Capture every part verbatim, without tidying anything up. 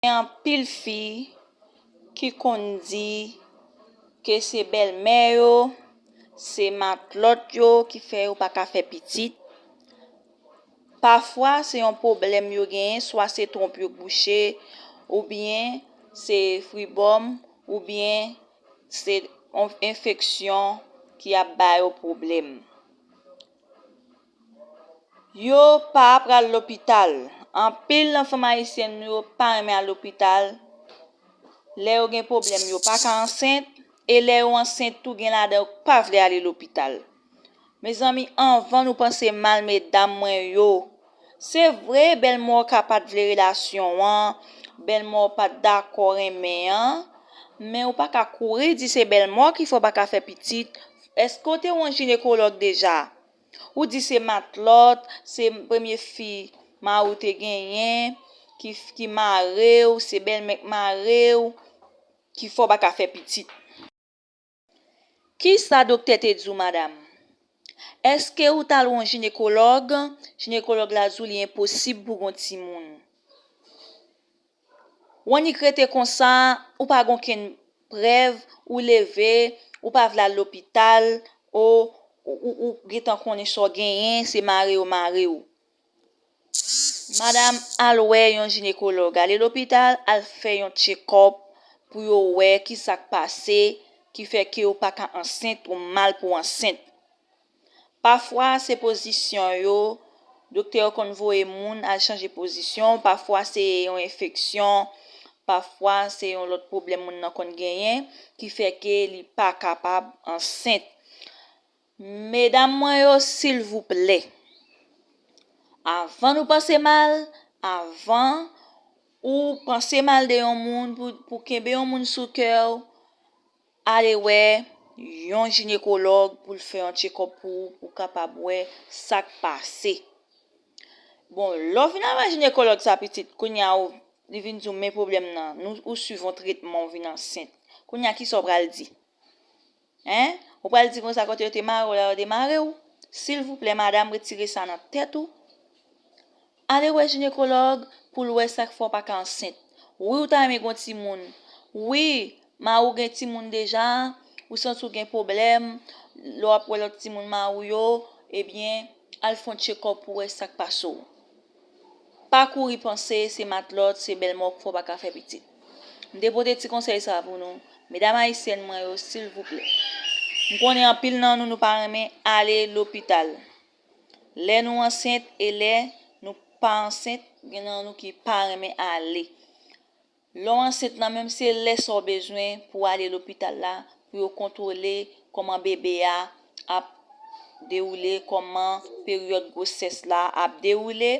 Gen anpil fi ki konn di ke se bèlmè yo, se matlòt yo ki fè yo pa ka fè pitit. Pafwa, se yon pwoblèm yo genyen, swa se twonp yo k bouche, oubyen se fribòm, oubyen se yon enfeksyon ki ap ba yo pwoblèm. Yo pa pral lopital. Anpil nan fanm ayisyèn nou yo pa renmen al lopital. Lè yo gen pwoblèm, yo pa ka ansent. E lè yo ansent tou, gen ladan yo k pa vle ale lopital. Mezanmi, anvan nou panse mal, medam mwen yo, se vre, bèlmè w ka pa t vle relasyon an, bèlmè w pa t dakò renmen an, men ou pa ka kouri di se bèlmè w ki fè w pa ka fè pitit. Èske w te wè yon jinekològ deja? Ou di se matlòt, se premye fi mari w te genyen, ki, ki mare w, se bèlmè k mare w, ki fè w pa ka fè pitit. Kisa doktè te di w, madam? Èske ou t al wè yon jinekològ? Jinekològ la di w li enposib pou w gen yon timoun. W annik rete konsa, ou pa gen okenn prèv, ou leve, ou pa vle al lopital, ou, ou, ou, ou gentan konnen sa w genyen, se mare yo mare w. Madam, al wè yon jinekològ, ale lopital, al fè yon tchekòp pou yo wè ki sa k pase, ki fè ke w pa ka ansent, ou mal pou w ansent. Pafwa, se pozisyon yo, doktè yo konn voye moun al chanje pozisyon, pafwa se yon enfeksyon, pafwa se yon lòt pwoblèm moun nan konn genyen, ki fè ke li pa kapab ansent. Medam mwen yo, silvouplè, avan nou panse mal, avan ou panse mal de yon moun, pou, pou kenbe yon moun sou kè w, ale wè yon jinekològ pou l fè yon tchekòp pou ou, pou w kapab wè sa k pase. Bon, lè w fin al wè jinekològ sa pitit, kounye a ou, li vin di w men pwoblèm nan, nou, ou swiv yon tretman, ou vin ansent. Kounye a kisa w pral di? Hein? Ou pral di konsa kote yo te mare w la, yo te mare w? Silvouplè, madam, retire sa nan tèt ou. Ale wè jinekològ pou l wè sa k fè w pa ka ansent. Wi, ou ta renmen gen yon timoun. Wi, mari w gen timoun deja, ou santi w gen pwoblèm, lè w ap wè lòt timoun mari w yo, ebyen, al fè yon tchekòp pou w wè sa k pase w. Pa kouri panse se matlòt, se bèlmè w k fè w pa ka fè pitit. M te pote ti konsèy sa a pou nou. Medam ayisyèn mwen yo, silvouplè. M konnen anpil nan nou, nou pa renmen ale lopital. Lè nou ansent e lè nou pa ansent, gen nan nou ki pa renmen ale. Lè w ansent lan, menm se lè sa w bezwen pou w ale lopital la, pou yo kontwole kòman bebe a ap dewoule, kòman peryòd gwosès la ap dewoule,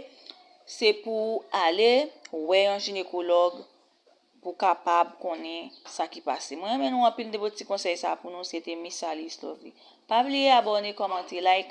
se pou w ale wè yon jinekològ pou w kapab konnen sa ki pase. Mwen renmen nou anpil, m te pote ti konsèy sa a pou nou, se te Miss Alice Lovely. Pa bliye abòne, kòmante, like.